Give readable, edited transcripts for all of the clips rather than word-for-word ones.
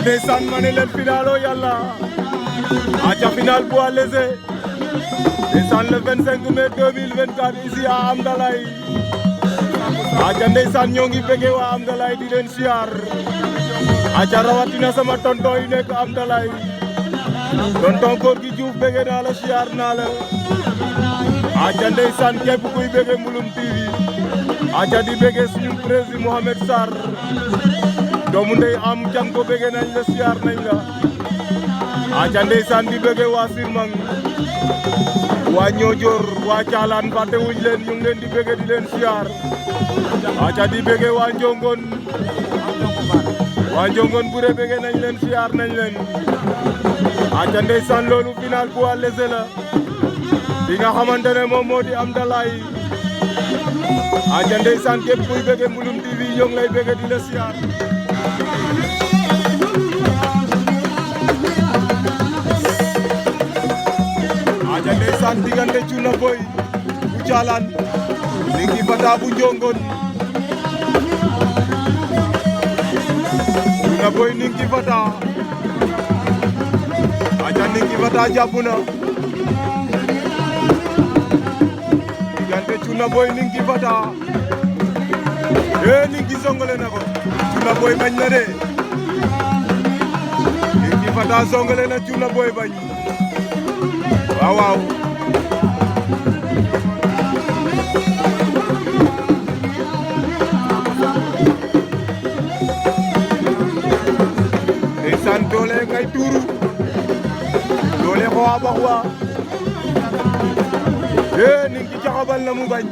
ndeysaan ma ne leen final o yàlla aca final poids léger ndeysaan le 25 mai 2024 ici à Amdalaay aca ndeysaan ñoo ngi bëgg waa Amdalaay di leen siyaar aca rawatina sama tonton yi nekk Amdalaay tonton Gorgui Diouf bëgg naa la siyaar naa la aca ndeysaan képp kuy bëgg Mbouloum TV aca di bëgg suñu président Mohamed Sarr doomu ndey am jang ko bëgg nañ la siyaar nañ la aca ndeysaan di bëgg waa Sirmang waa Ñoojoor waa Caalaan fàtte wuñ leen ñu ngi leen di bëgg di leen siyaar aca di bëgg waa Njongon Bure bëgg nañ leen siyaar nañ leen aca ndeysaan loolu final poids léger la bi nga xamante ne moom moo di Amdalaay aca ndeysaan képp kuy bëgg Mbouloum TV ñoo ngi lay bëgg di la siyaar aca ndeysaan diggante Cuna Boy bu Caalaan Ninki Fata bu Njongon Cuna Boy Ninki Fata aca Ninki Fata jàpp na diggante Cuna Boy Ninki Fata Ninki songale na ko Cuna Boy bañ na de Ninki Fata songale na Cuna Boy bañ waaw waaw ndeysaan doole ngay tuuru doole xoo a bax wa Ninki caxabal na mu bañ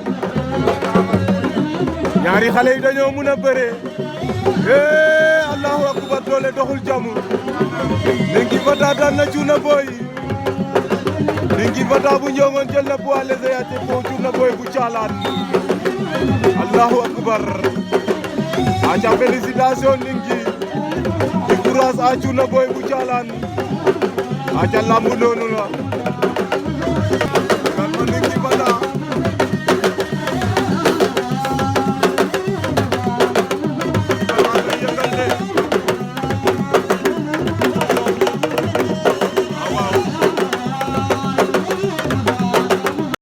ñaari xale yi dañoo mun a bëre allahu akbar doole doxul jàmm Ninki Fata daan na Cuna Boy Ninki Fata bu Njongon jël na poids léger ya te ko Cuna Boy bu Caalaan allahu akbar aca félicitations Ninki di courage a Cuna Boy bu Caalaan aca lamb noonu la